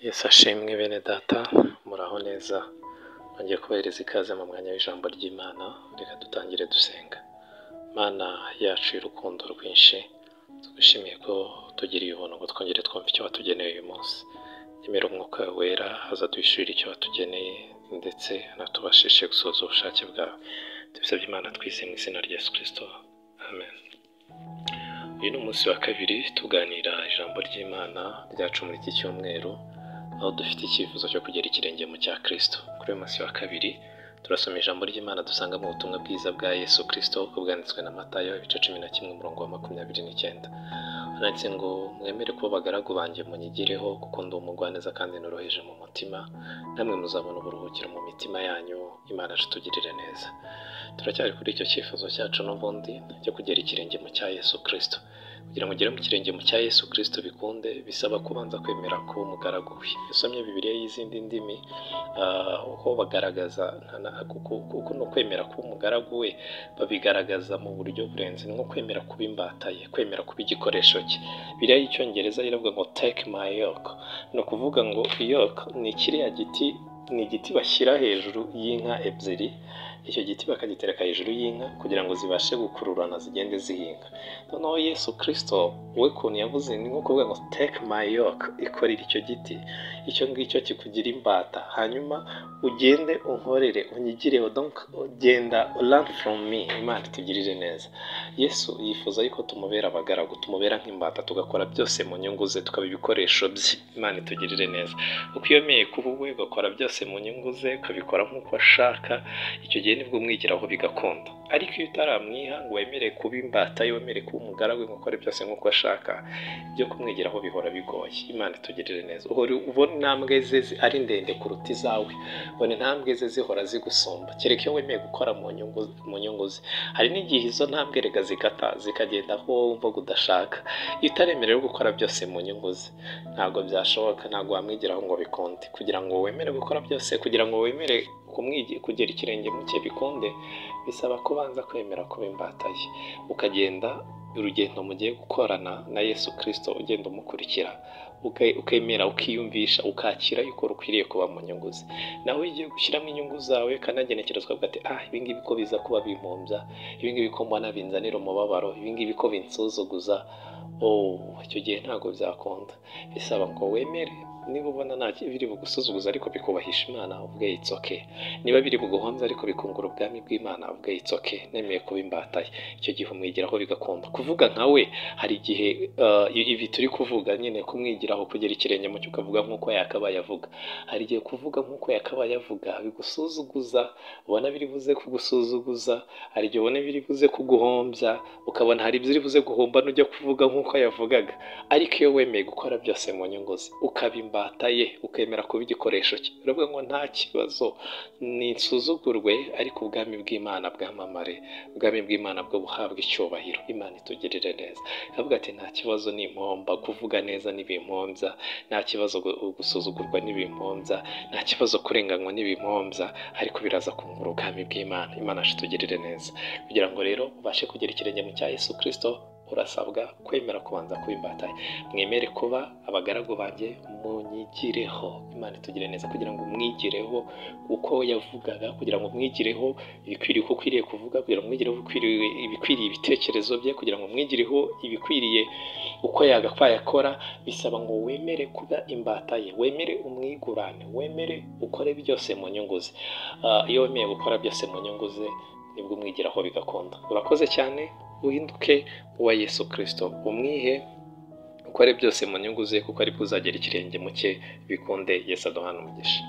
Yesu ashimwe bene data, muraho neza, nongeye kubahereza ikaze mu mwanya w'ijambo ry'Imana, reka dutangire dusenga. Mana yacu y'urukundo rwinshi, tugushimiye ko tugiriye ubuntu ngo twongere twumve icyo watugeneye uyu munsi. Nyemera umwuka wera azaduhishurira icyo watugeneye ndetse anatubashishe gusohoza ubushake bwawe. Tubisabye Imana twizeye mu izina rya Yesu Kristo, amen. Uyu ni umunsi wa kabiri tuganira ijambo ry'Imana ryacu muri iki cyumweru, aho dufite icyifuzo cyo kugera ikirenge mu cya Kristo. Kuri uyu munsi wa kabiri turasoma ijambo ry'Imana dusanga mu butumwa bwiza bwa Yesu Kristo uko bwanditswe na Matayo ibice 11 umurongo wa 29. Handitse ngo mwemere kuba abagaragu banjye munyigireho, kuko ndi umugwaneza kandi noroheje mu mutima, namwe muzabona uburuhukiro mu mitima yanyu. Imana itugirire neza. Turacyari kuri icyo cyifuzo cyacu n'ubundi cyo kugera ikirenge mu cya Yesu Kristo. Kugira ngo ugere mu kirenge mu cya Yesu Kristo bikunde, bisaba kubanza kwemera kuba umugaragu we. Iyo usomye Bibiliya y'izindi ndimi, aho bagaragaza kuko no kwemera kuba umugaragu we babigaragaza mu buryo burenze, ni nko kwemera kuba imbata ye, kwemera kuba igikoresho cye. Bibiliya y'Icyongereza iravuga ngo take my yoke, ni ukuvuga ngo yoke ni kiriya giti, ni igiti bashyira hejuru y'inka ebyiri, icyo giti bakagitereka hejuru y'inka kugira ngo zibashe gukururana zigende zihinga. Noneho Yesu Kristo we ukuntu yavuze ni nko kuvuga ngo take my yoke, ikorera icyo giti, icyo ngicyo kikugira imbata, hanyuma ugende unkorere, unyigireho, donc genda learn from me. Imana itugirire neza. Yesu yifuza yuko tumubera abagaragu, tumubera nk'imbata, tugakora byose mu nyungu ze, tukaba ibikoresho bye. Imana itugirire neza. Uko iyo wemeye kuba uwe, ugakora byose mu nyungu ze, ukabikora nk'uko ashaka, icyo gihe nibwo umwigiraho bigakunda. Ariko iyo utaramwiha ngo wemere kuba imbata ye, wemere kuba umugaragu, ngo ukore byose nk'uko ashaka, ibyo kumwigiraho bihora bigoye. Imana itugirire neza. Uhora ubona intambwe ze ari ndende kuruta izawe, ubona intambwe ze zihora zigusumba, kereka iyo wemeye gukora mu nyungu ze. Hari n'igihe izo ntambwe rega zikata zikagenda aho wowe wumva udashaka. Iyo utaremerewe gukora byose mu nyungu ze, ntabwo byashoboka, ntabwo wamwigiraho ngo bikunde. Kugira ngo wemere gukora byose, kugira ngo wemere kugera ikirenge mu cye bikunde, bisaba kubanza kwemera kuba imbata ye, ukagenda urugendo mugiye gukorana na Yesu Kristo, ugenda umukurikira, ukemera, ukiyumvisha, ukakira yuko rukwiriye kuba mu nyungu ze. Nawe ugiye gushyiramo inyungu zawe, ukanagenekerezwa ukavuga ati ibi ngibi ko biza kuba bimpombya, ibi ngibi ko mbona binzanira umubabaro, ibi ngibi ko binsuzuguza, icyo gihe ntabwo byakunda. Bisaba ngo wemere. Niba ubona nta biri bugusuzuguza ariko bikubahisha Imana, uvuge it's okay. Niba biri buguhombya ariko bikungura ubwami bw'Imana, uvuge it's okay, nemeye kuba imbata ye. Icyo gihe umwigiraho bigakunda. Kuvuga nka we, hari igihe ibi turi kuvuga nyine, kumwigiraho kugera ikirenge mu cyo ukavuga nk'uko yakabaye avuga. Hari igihe kuvuga nk'uko yakabaye avuga bigusuzuguza, ubona biri buze kugusuzuguza, hari igihe ubona biri buze kuguhombya, ukabona hari ibyo uri buze guhomba nujya kuvuga nk'uko yavugaga. Ariko iyo wemeye gukora byose mu nyungu ze, ukaba imbata ye, ukemera kuba igikoresho cye, uravuga ngo nta kibazo, ninsuzugurwe ariko ubwami bw'Imana bwamamare, ubwami bw'Imana bwo buhabwa icyubahiro. Imana itugirire neza. Ikavuga ati nta kibazo nimpomba, kuvuga neza ntibimpombya, nta kibazo gusuzugurwa ntibimpombya, nta kibazo kurenganywa ntibimpombya, ariko biraza kungura ubwami bw'Imana. Imana itugirire neza. Kugira ngo rero ubashe kugera ikirenge mu cya Yesu Kristo, urasabwa kwemera kubanza kuba imbata ye. Mwemere kuba abagaragu banjye munyigireho. Imana itugire neza. Kugira ngo umwigireho uko yavugaga, kugira ngo umwigireho ibikwiriye uko ukwiriye kuvuga, kugira ngo umwigireho ibikwiriye ibitekerezo bye, kugira ngo umwigireho ibikwiriye uko yagakwaye akora, bisaba ngo wemere kuba imbata ye, wemere umwigurane, wemere ukore byose mu nyungu ze. Iyo wemeye gukora byose mu nyungu ze, nibwo umwigiraho bigakunda. Urakoze cyane, uhinduke uwa Yesu Kristo, umwihe, ukore byose mu nyungu ze, kuko aribwo uzagera ikirenge mu cye bikunde. Yesu aduhana umugisha.